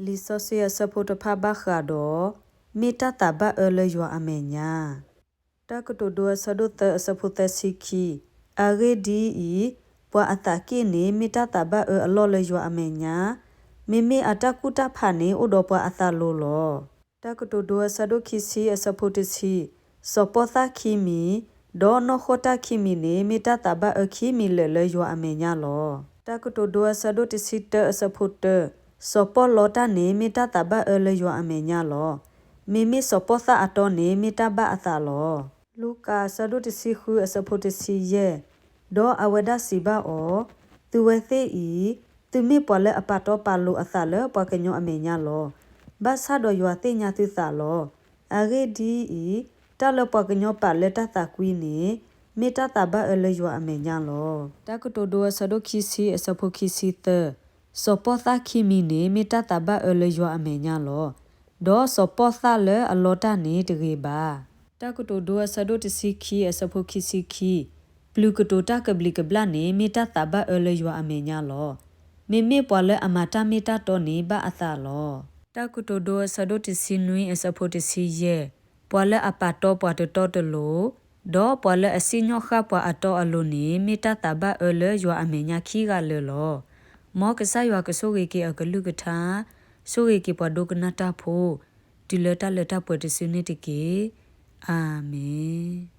လံာ်စီဆှံအဆၢဖိတဖၣ်ဘၣ်ဃးဒီး မ့ၢ်တၢ်သးဘၣ်အၢလၢယွၤအမဲာ်ညါ. တၢ်ကတိၤဒိအဆၢဒိၣ်သၢအဆၢဖိသၢဆံခံ, အဂ့ၢ်ဒ်အံၤ, ပှၤအသးက့ၣ်န့ၣ် မ့ၢ်တၢ်သးဘၣ်အၢအလီၢ်လၢယွၤအမဲာ်ညါ, မ့မ့ၢ်အတၢ်ကူၣ်တၢ်ဖးန့ၣ် အိၣ်ဒီးပှၤအသးလိၤလီၤ. တၢ်ကတိၤဒိအဆၢဒိၣ်ခံဆံအဆၢဖိတဆံ, စီၤပီၣ်သၣ်ခံမံၤ, ဒီးနီၢ်ဃီၣ်တၢ်ခံမံၤန့ၣ် မ့ၢ်တၢ်သးဘၣ်အၢခံမံၤလၢာ်လၢယွၤအမဲာ်ညါလီၤ. တၢ်ကတိၤဒိအဆၢဒိၣ်တဆံတၢအဆၢဖိတၢ, စီၤပီၣ်လီတၢ်န့ၣ် မ့ၢ်တၢ်သးဘၣ်အၢလၢယွၤအမဲာ်ညါလီၤ. မ့မ့ၢ်စီၤပီၣ်သၣ်အတီန့ၣ် မ့ၢ်တၢ်ဘၣ်အသးလီၤ. လူၤကၣ်အဆၢဒိၣ်တဆံဃုအဆၢဖိတဆံယဲၢ်, ဒီးအဝဲဒၣ်စံးဘၣ်အီၤ, သုဝဲသ့ၣ်အံၤ, သုမ့ၢ်ပှၤလၢအပာ်တီပာ်လိၤအသးလၢပှၤကညီအမဲာ်ညါလီၤ. ဘၣ်ဆၣ်ဒီးယွၤသ့ၣ်ညါသုသးလီၤ. အဂ့ၢ်ဒ်အံၤ, တၢ်လၢပှၤကညီပာ်လၢတၢ်သးကွံန့ၣ်, မ့ၢ်တၢ်သးဘၣ်အၢလၢယွၤအမဲာ်ညါလီၤ. တၢ်ကတိၤဒိအဆၢဒိၣ်ခံဆံအဆၢဖိခံဆံသၢ, စီၤပီၣ်သၣ်ခံမံၤန့ၣ် မ့ၢ်တၢ်သးဘၣ်အၢလၢယွၤအမဲာ်ညါလီၤ. ဒီးစီၤပီၣ်သၣ်လၢအလီတၢ်န့ၣ်တဂ့ၤဘၣ်. တၢ်ကတိၤဒိအဆၢဒိၣ်တဆံခံအဆၢဖိခံဆံခံ, ပျုၤကတိၤတၢ်ကဘျံးကဘျၣ်န့ၣ် မ့ၢ်တၢ်သးဘၣ်အၢလၢယွၤအမဲာ်ညါလီၤ. မ့မ့ၢ်ပှၤလၢအမၤတၢ်မ့ၢ်တၢ်တီန့ၣ် ဘၣ်အသးလီၤ. တၢ်ကတိၤဒိအဆၢဒိၣ်တဆံနွံအဆၢဖိတဆံယဲၢ်, ပှၤလၢအပာ်တီပှၤတတီတလိၤ, ဒီးပှၤလၢအစံၣ်ညီၣ်ဃၣ်ပှၤအတီအလိၤန့ၣ် မ့ၢ်တၢ်သးဘၣ်အၢလၢယွၤအမဲာ်ညါခံဂၤလၢာ်လီၤ. မ်ကစၢ်ယွၤကဆိၣ်ဂ့ၤက့ၤအကလုၢ်ကထါ, ဆိၣ်ဂ့ၤက့ၤပှၤဒိကနၣ်တၢ်ဖိ, တုၤလၢတၢ်လၢတၢ်ပှဲၤတစုန့ၣ်တက့ၢ်. အၤမ့ၣ်.